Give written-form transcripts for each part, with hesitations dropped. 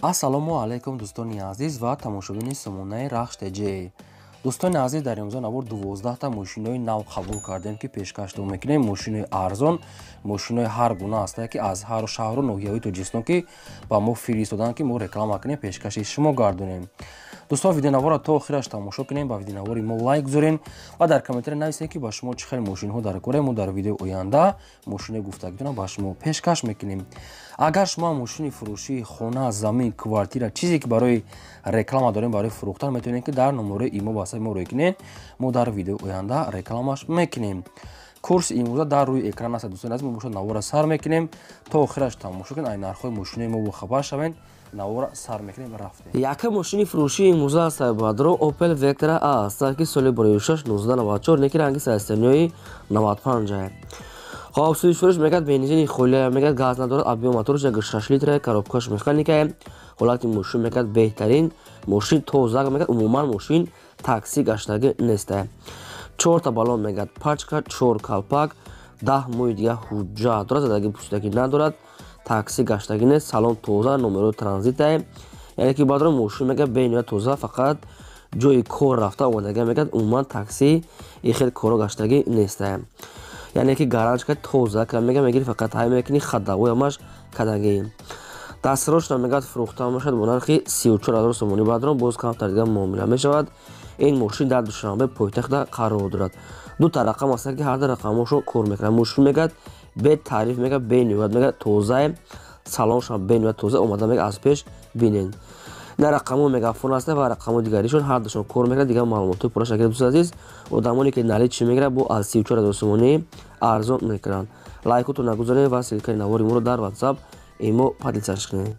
Ассалому алайкум, дӯстони азиз ва тамошобини сомонаи Рахш ТЖ. Дӯстони азиз, дар имрӯза навор 12та мошинои нав қабул кардем, ки пешкаштон мекунем. Мошинои арзон, мошинои ҳар гуна ҳастае, ки аз ҳар шаҳру ноҳияҳои Тоҷикистон ки ба мо фиристоданд, ки мо реклама кунем, пешкаши шумо гардонем. Дӯстон, видеонаворро то охираш тамошо кунем, ба видеонавори мо лайк гузорен ва дар комментария нависем, ки ба шумо чӣ хел мошинҳо дар кора. Мо дар видеои оянда мошинои гуфтагитонро ба шумо пешкаш мекунем. Агар шумо мошини фурӯшии хона, замин, квартира, чизе ки барои реклама дорем, барои фурӯхтан, метавонед, ки дар номерои имо васаи мо рӯй кунед. Мо дар видеои оянда рекламаш мекунем. Курси имрӯза дар рӯи экран аст. Дӯстони азиз, мо бошад навора сар мекунем, то охираш тамошо кунед, ай нархҳои мошинои мо бохабар шавед. Навора сар мекунем, рафтем. Якум мошини фурӯшии имрӯза аст, бадро, Opel Vectra A аст, ки соли 2006, 1994, неки ранги состоянияи 95. Хоб, сӯи фурӯш мегӯяд, бензини холия, мегӯяд, газ надорад, объём моторш 6 литра, коробкаш механика. Ҳолати мошин, мегӯяд, беҳтарин, мошин тоза, мегӯяд, умуман мошин такси гаштагӣ нест. Чорта баллон, мегӯяд, пачка, чор калпак, 10 моҳи дига ҳуҷҷат дорад, задаги пӯсидагӣ надорад, такси гаштагӣ нест, салон тоза, номерои транзитае. Яъне ки, баъдро, мошин, мегӯяд, бениҳоят тоза, фақат ҷои кор рафта омадага, мегӯяд, умуман такси и хел коро гаштагӣ нестае. Яъне ки гаранчка тоза ка, мега, мегири, фақат ҳай мекунӣ, ходовой ҳамаш кадагӣ. Дастрошна, мегӯяд, фурӯхта мешавад бо нархи 34 000 сомонӣ. Баъдрон боз камтар дига муомила мешавад. Ин мошин дар Душанбе пойтахта қарор дорад. Дута рақам ҳастанд, ки ҳарду рақамҳошон кор мекунад. Мошин, мегӯяд, бетаъриф, мегӯяд, бениҳоят, мегӯяд, тозае, салоншам бениҳоят тоза. Омада, мега, аз пеш бинед. На рақамҳо мегафон аста ва рақамҳои дигаришон ҳардушон кор мекунад. Дигар маълумотҳои пурра шакли, дӯст азиз, одамоне ки наличный мегирад, бо аз 34 000 сомонӣ арзон мекунанд. Лайкотон нагузоред ва ссылкаи навори моро дар WhatsApp, имо поделиться кунед.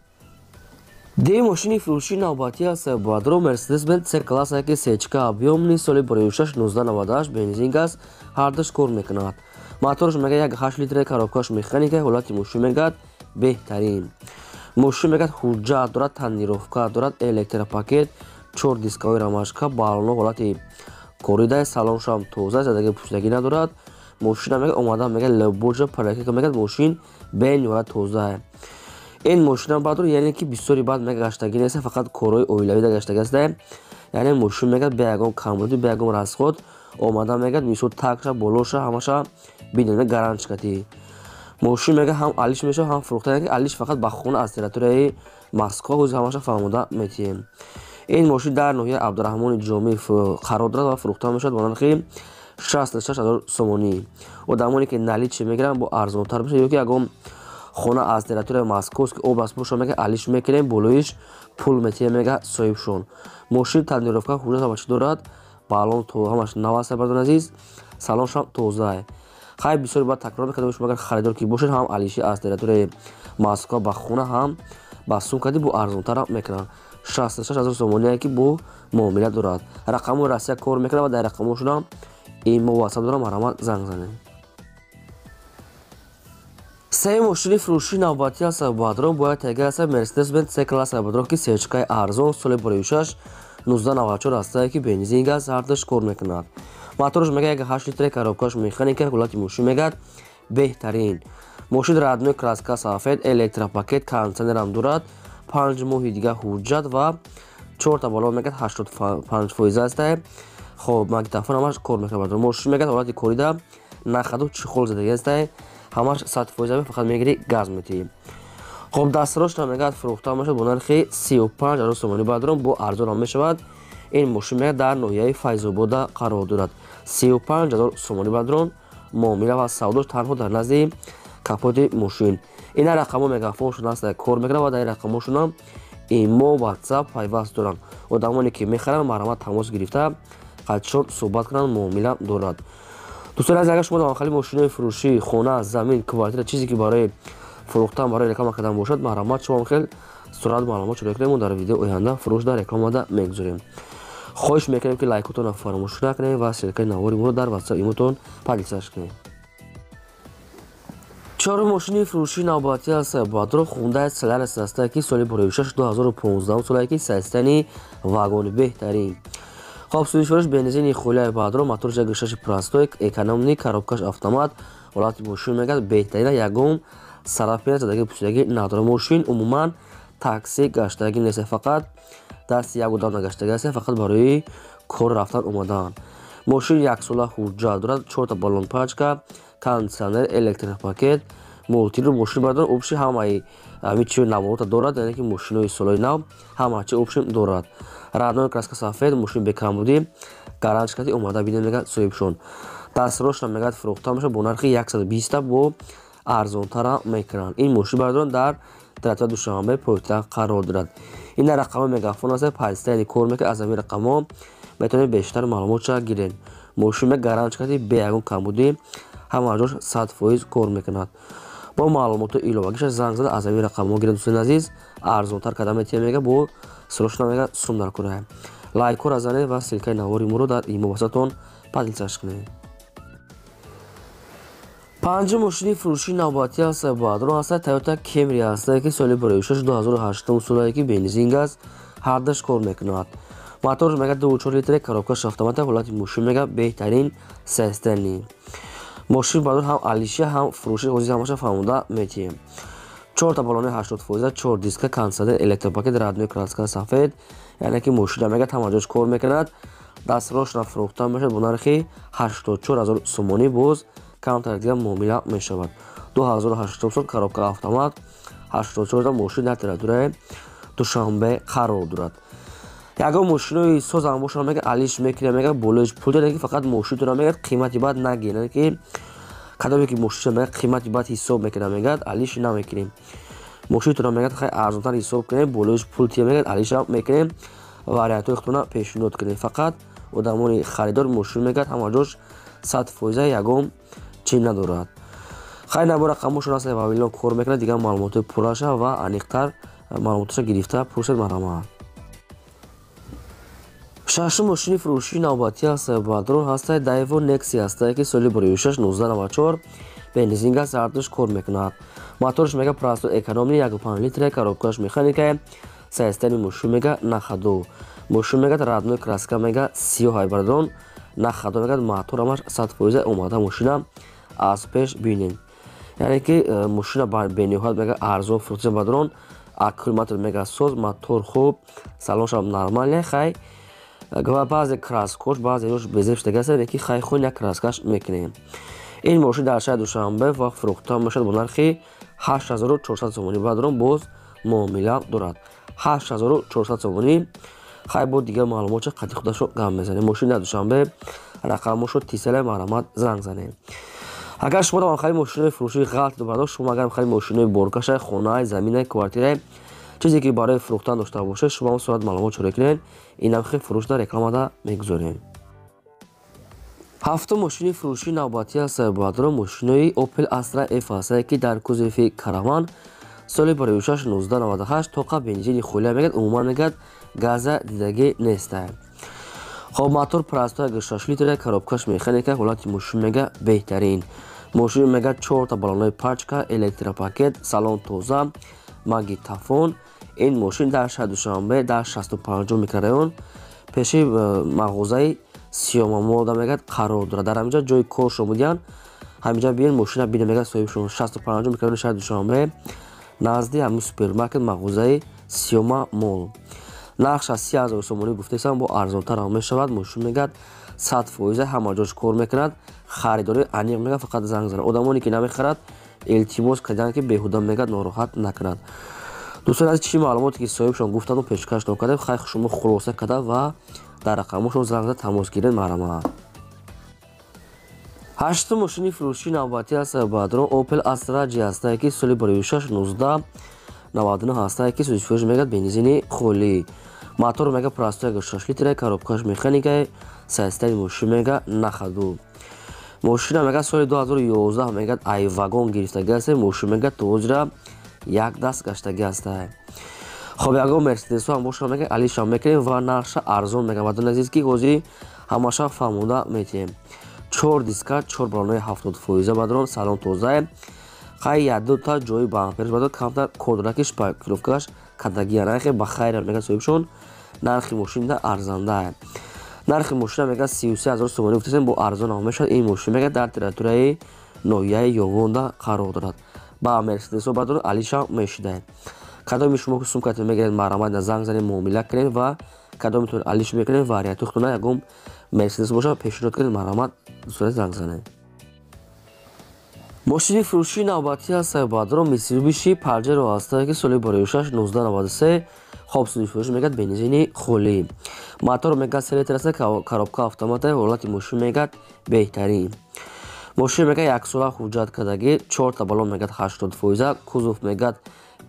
Дигар мошини фурӯшии навбатӣ аст, бадро, Мерседес Бенз С класса, ки сечка объёмный, соли 2006, 1998, бензин, газ ҳардуш кор мекунад. Моторш, мега, 1,8 литра, коробкаш механика. Ҳолати мошин, мегӯяд, беҳтарин. Мошин, мегӯяд, ҳуҷҷат дорад, тонировка дорад, электропакет, чор дисковой рамашка, баллоно ҳолати корида, салоншам тоза, задаги пӯсидагӣ надорад. Мошина, мега, омада, мега, лебоҷа паракика, мегӯяд, мошин бениҳоят тоза. Ин мошина, баъдро, яъне ки бисёри баъд, мега, гаштагӣ нест, фақат корҳои оилавида гаштагӣ аста. Яъне мошин, мегӯяд, бе ягон камбуди, бе ягон расход омада, мегӯяд, мисол такша болоша ҳамаша бинед, гаранчкати. Мошин, мега, ҳам алиш мешавад, ҳам фурӯхта. Алиш фақат ба хона аз территорияи Москва, ҳозир ҳамаша фаҳмода метиҳем. Ин мошин дар ноҳияи Абдураҳмони Ҷомӣ қарор дорад ва фурӯхта мешавад бо нархи 66 000 сомонӣ. Одамоне ки наличный мегиранд, бо арзонтар мешавад, ё ки ягон хона аз территорияи Московский область боша, мега, алиш мекунем, болоиш пул метиҳем, мега, соҳибшон. Мошин тонировка, ҳуҷҷат, ҳама чӣ дорад, баллон то ҳамаш нав аст, бардон азиз, салоншам тозае. Хай, бисёр баъд такрор мекардам, шумо агар харидор ки бошед, ҳам алиши аз территорияи Москва ба хона, ҳам ба сумкади бо арзонтар мекунанд. 66 000 сомоние, ки бо муомила дорад. Рақамҳои Россия кор мекунад ва дар рақамҳошонам имо, WhatsApp дорам, марҳамат, занг занед. Сеюм мошини фурӯшии навбатӣ аст, бадрон, бояд тега аст, Мерседес Бенз С класс, бадрон, ки сечкаи арзон, соли 2006, 1994 астае, ки бензин, газ ҳардуш кор мекунад. Моторш, мега, 1,8 литра, коробкаш механика. Ҳолати мошин, мегӯяд, беҳтарин. Мошин родной краска, сафед, электропакет, кондитсионерам дорад, 5 моҳи дига ҳуҷҷат ва чорта баллон, мегӯяд, 85% астае. Хоб, магнитофон ҳамаш кор мекунад. Мошин, мегӯяд, ҳолати корида на ходу чехол задаги астае, ҳамаш 100%, фақат мегири, газ метиҳӣ. Хоб, дастрошна, мегӯяд, фурӯхта мешавад бо нархи 35 000 сомонӣ. Баъдрон бо арзонам мешавад. Ин мошин, мегӯяд, дар ноҳияи Файзобода қарор дорад. 35 000 сомонӣ, баъдрон, муомила ва савдош танҳо дар назди капоти мошин. Ина рақамҳо мегафоншон аст, кор мекунад ва дар ин рақамҳошонам имо, WhatsApp пайваст доранд. Одамоне ки мехаранд, марҳамат, тамос гирифта, қадшон суҳбат кунанд, муомила дорад. Дӯстони азиз, агар шумо дар хали мошинои фурӯшӣ, хона, замин, квартира, чизе ки барои фурӯхтан, барои реклама кардан бошад, марҳамат, шумо хел сурат маълумот шуда кунем, мо дар видео оянда фурӯш дар рекламада мегузорем. Хоҳиш мекунем, ки лайкотонро фаромӯш накунем ва ссылкаи навори моро дар WhatsApp, имотон поделиться кунем. Чорум мошини фурӯшии навбатӣ аст, бадро, Хундай Солярис аст, ки соли 2006, 2015 солае, ки состоянии вагони беҳтарин. Хоб, сӯзишвориш бензини холияи, баъдро, моторш 1,6 простой, экономный, коробкаш автомат. Ҳолати мошин, мегӯяд, беҳтарина, ягон царапина, задаги пӯсидагӣ надорад. Мошин умуман Такси гаштагӣ нест, фақат дасти як одам нагаштагӣ аст, фақат барои кор рафтан омадан. Мошин яксола ҳуҷҷат дорад, чорта баллон пачка, кондитсионер, электропакет, мултиру мошин бардор общий ҳамаи ҳамин чи наворота дорад, яъне ки мошинои солои нав ҳама чи общий дорад. Родной краска сафед, мошин бекамбудӣ, гарантия кати омада бинед мегӯяд соҳибшон. Дастрошна мегӯяд фурӯхта мешавад бо нархи 120 бо арзонтара мекунанд. Ин мошин бардорон дар территорияи Душанбе пойтахт қарор дорад. Ин дар рақамҳои мегафон аст, пайстайли кор мекунад, аз ҳамин рақамҳо метавонед бештар маълумотша гиред. Мошин гарантия кати бе ягон камбудӣ ҳама ҷош 100% кор мекунад. Бо маълумоти иловагиша занг зада аз ҳамин рақамҳо гиред, дӯстони азиз, арзонтар карда метиҳем мега бо срочно мега сум дар кора. Лайкҳоро занед ва ссылка и навори моро дар имо васатон поделиться ш кунед. Панҷум мошини фурӯшии навбатӣ аст баъдро аст Toyota Camry аст, ки соли 2006 2008 солае ки бензин газ ҳардаш кор мекунад. Моторш мега 2.4 литр, коробка ш автомата, ҳолати мошин мега беҳтарин состояние. Мошин баъдон ҳам алиша ҳам фурӯши ҳозир ҳамаша фаҳмода метиҳем. Чорта баллони 80%, чор диска, кондитсионер, электропакет, родной краска сафед, яъне ки мошина мега ҳама ҷош кор мекунад. Дастрошна фурӯхта мешавад бо нархи 84 000 сомонӣ, боз камтар дигар муомила мешавад. 2008 сол, коробка автомат, 84 мошин дар территорияи Душанбе қарор дорад. Ягон мошинои созам бошад мега алиш мекунем, мега болоиш пул дорад, ки фақат мошинтона мега қимати бад нагирад, ки кадоме ки мошинша мега қимати бад ҳисоб мекунад, мегӯяд алиш намекунем. Мошинтона мегӯяд хай арзонтар ҳисоб кунем, болоиш пул тия, мегӯяд алишам мекунем, вариантҳои худтона пешниҳод кунем. Фақат одамони харидор мошин мегӯяд ҳама ҷош 100%, ягон чӣ надорад. Хай набо рақамошон аст, вавилон кор мекунад, дигар маълумотҳои пурраша ва аниқтар маълумоташа гирифта пурсед, марҳамат. Шашум мошини фурӯшии навбатӣ аст бадрон ҳаста Daewoo Nexia аст, ки соли 2006 1994, бензин газ ҳардуш кор мекунад. Моторш мега простой, экономный, 1.5 литр, коробка ш механика, состояние мошин мега на ходу. Мошин мега родной краска мега сиёҳ бардон на ходу, мега мотор ҳамаш 100%, омада мошина аз пеш бинед. Яъне ки мошина бениҳоят мега арзон фурӯхта бадрон, аккумулятор мега соз, мотор хуб, салоншам нормальный, хай баъзе краска ош баъзе ҷош безеб шудагӣ аст, ки хай хун як краска ш мекунем. Ин мошин дар шаҳри Душанбе ва фурӯхта мешавад бо нархи 8400 сомонӣ, бадрон боз муомила дорад. 8400 сомонӣ, хай бо дигар маълумотша қати худашо гап мезанем. Мошин дар Душанбе, рақамошо тиселе, марҳамат занг занем. Агар шумо дар хари мошинои фурӯшии ғалат бардошт, шумо агар хари мошинои боркаша, хонаи, заминаи, квартираи, чизе ки барои фурӯхтан дошта бошед, шумо ҳам сурат маълумот чора кунед, инам хел фурӯш дар рекламада мегузорем. Ҳафтум мошини фурӯшии навбатӣ аст баъдро мошинои Opel Astra F аст, ки дар кузови караван, соли 2006 1998, тоқа бензини холия мегӯяд, умуман мегӯяд газа дидагӣ неста. Хоб, мотор простой, 6 литр, коробка ш механика, ҳолати мошин мега беҳтарин. Мошин мега чорта баллонои пачка, электропакет, салон тоза, магнитофон. Ин мошин дар шаҳри Душанбе дар 65 микрорайон пеши мағозаи Сиёмамода мегӯяд қарор дорад. Дар ҳаминҷа ҷои коршон будиян, ҳаминҷа биён мошина бинед, мегӯяд соҳибшон. 65 микрорайони шаҳри Душанбе, назди ҳамин супермаркет, мағозаи Сиёма Мол. Нархш аз 30 000 сомонӣ гуфтаистам, бо арзонтар ҳам мешавад. Мошин мегӯяд 100% ҳама ҷош кор мекунад. Харидори аниқ мегӯяд фақат занг занад. Одамоне ки намехарад, илтимос карданд, ки беҳуда мегӯяд нороҳат накунад. Дӯстони азиз, чӣ маълумоте ки соҳибшон гуфтанду пешкаш нокардем, хай шумо хулоса карда ва дар рақамошон занг зада тамос гиред, марҳамат. Ҳаштум мошини фурӯшии навбатӣ аст баъдро Opel Astra J аст, ки соли 2006 1999 аст, ки сӯзишфурӯш мегӯяд бензини холӣ. Мотор мега простой, 6 литр, коробка ш механика, состояние мошин мега на ходу. Мошина мега соли 2011 мегӯяд ай вагон гирифтагӣ аст, мошин мега то ҳозира як даст гаштагӣ аст. Хоб, ягон Мерседесҳо ҳам бошад, мега алишам мекунем ва нархша арзон мега. Ватани азиз, ки ҳозири ҳамаша фаҳмода метиҳем. Чор диска, чор баллонои 70%, бадрон салон тозае, хай якдута ҷои бамперш бадрон камтар кор дорад, ки шпаклёвка ш кадагия нархе ба хайра, мега соҳибшон. Нархи мошина арзандае. Нархи мошина мега 33 000 сомонӣ гуфтасем, бо арзон ҳам мешавад. Ин мошин мега дар территорияи ноҳияи Ёвонда қарор дорад. Ба Мерседесҳо бадрон алишам мешудае. Кадоми шумо ки сумкатон мегиред, марҳамат занг занед, муомила кунед ва кадомитон алиш мекунед, варианти худтона ягон Мерседес боша пешниҳод кунед, марҳамат дӯстони занг занед. Мошини фурӯшии навбатӣ аст баъдро Митсубиши Паджеро ҳастае, ки соли 2006 1993. Хоб, фурӯш мегӯяд бензини холӣ. Мотор мегӯяд 3 литр аст, коробка автомата, ҳолати мошин мегӯяд беҳтарин. Мошин мегӯяд яксола ҳуҷҷат кардагӣ, чорта баллон мегӯяд 80%, кузов мегӯяд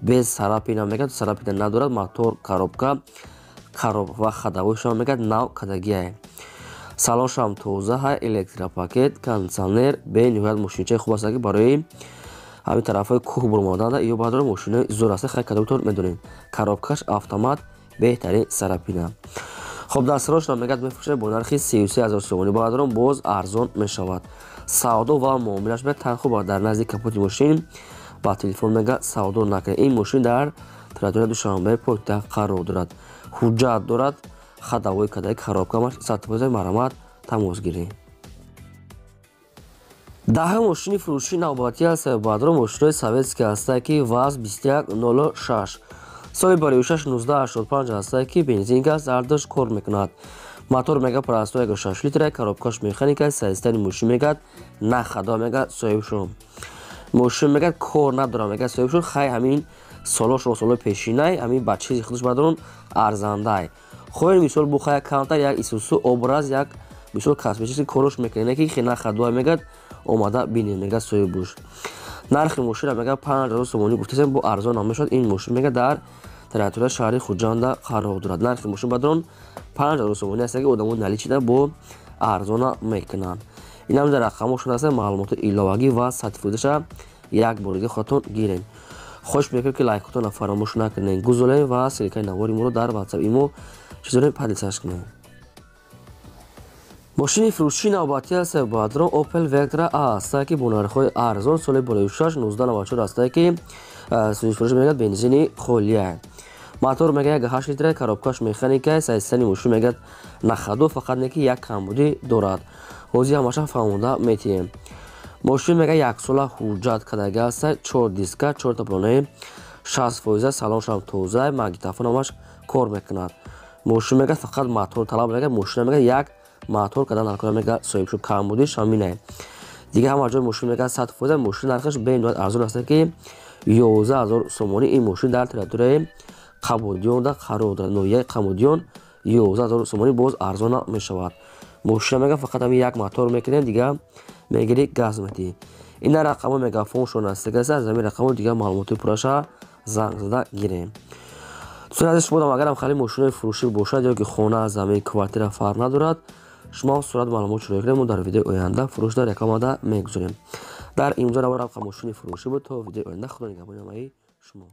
без царапина, мегӯяд царапина надорад, мотор, коробка, короб ва ходовойшам мегӯяд нав кардагиае. Салоншам тоза ҳай, электропакет, кондитсионер, бениҳоят мошинчаи хуб аст, ки барои ҳамин тарафҳои кӯҳ бурмодан ё баъдро мошинои зур аст. Хай, кадомтон медонед. Коробкаш автомат, беҳтарин царапина. Хоб, дастрошро мегӯяд мефурӯшад бо нархи 33 000 сомонӣ. Баъдрон боз арзон мешавад. Савдо ва муомилаш мегӯяд танҳо дар назди капоти мошин ба телефон мегӯяд савдо накунед. Ин мошин дар территорияи Душанбе пойтахт қарор дорад. Ҳуҷҷат дорад, ходовой кадаи, коробкамаш 100%, марҳамат тамос гиред. Даҳум мошини фурӯшии навбатӣ аст баъдро мошинои советский ҳастае, ки ВАЗ 2106 соли 2006 1985 ҳастае, ки бензин, газ ҳардуш кор мекунад. Мотор мега простой 1,6 литра, коробкаш механика, состояни мошин мегӯяд на ходовой, мегӯяд соҳибшон. Мошин мегӯяд кор надорам, мегӯяд соҳибшон. Хай, ҳамин солошро солои пешинай, ҳамин ба чизи худаш бадрон арзандай. Хоҳед, мисол буха як камтар як Исусу образ, як мисол косметический корош мекунед, ки хе на ходовой, мегӯяд омада бинед, мегӯяд соҳибуш. Нархи мошинро мегӯяд 5000 сомонӣ гуфтасем, бо арзон ҳам мешавад. Ин мошин мегӯяд дар территорияи шаҳри Хуҷанда қарор дорад. Нархи мошин бадрон 5000 сомонӣ аст, ки одамо наличида бо арзона мекунанд. Инам дар рақамошон аст, маълумоти иловагӣ ва сатфудаша як бор дига худатон гиред. Хоҳиш мекунем, ки лайкотонро фаромӯш накунед, гузоред ва ссылкаи навори моро дар ватсап имо чизоре поделиться кунед. Мошини фурӯшии навбатӣ аст баъдро Opel Vectra A ҳастае, ки бо нархҳои арзон соли 2006 1994 ҳастае, ки фурӯш мегӯяд бензини холия. Мотор мегӯяд 1,8 литра, коробкаш механика, состояни мошин мегӯяд на ходу, фақат не ки як камбудӣ дорад. Ҳозир ҳамаша фаҳмода метиҳем. Мошин мегӯяд яксола ҳуҷҷат кардагӣ аст, чор диска, чорта баллонаи 60%, салоншам тоза, магнитофон ҳамаш кор мекунад. Мошин мегӯяд фақат мотор талаб мегӯяд, мошина мегӯяд як мотор кардан наркона, мегӯяд соҳиб шуд, камбудиш ҳаминае. Дига ҳама ҷой мошин мегӯяд 100%, мошин нархаш бениҳоят арзон аст, ки 11 000 сомонӣ. Ин мошин дар территорияи Қабудиёнда қарор дорад, ноҳияи Қабудиён, 11 000 сомонӣ, боз арзона мешавад. Мошина мегӯяд фақат ҳамин як мотор мекунем, дига мегирӣ, газ медиҳӣ. Ин рақамҳо мегафоншон аст, аз ҳамин рақамҳо дига маълумоти пурраша занг зада гирем. Дӯстони азиз, шумо агарам хеле мошинои фурӯшӣ бошад ё ки хона, замин, квартира, фарқ надорад, шумо сурат маълумот шуроя кунед, мо дар видеои оянда фурӯш дар рекламада мегузорем. Дар имрӯза навор мошини фурӯшӣ буд. То видеои оянда, худо нигаҳбони ҳамаи шумо.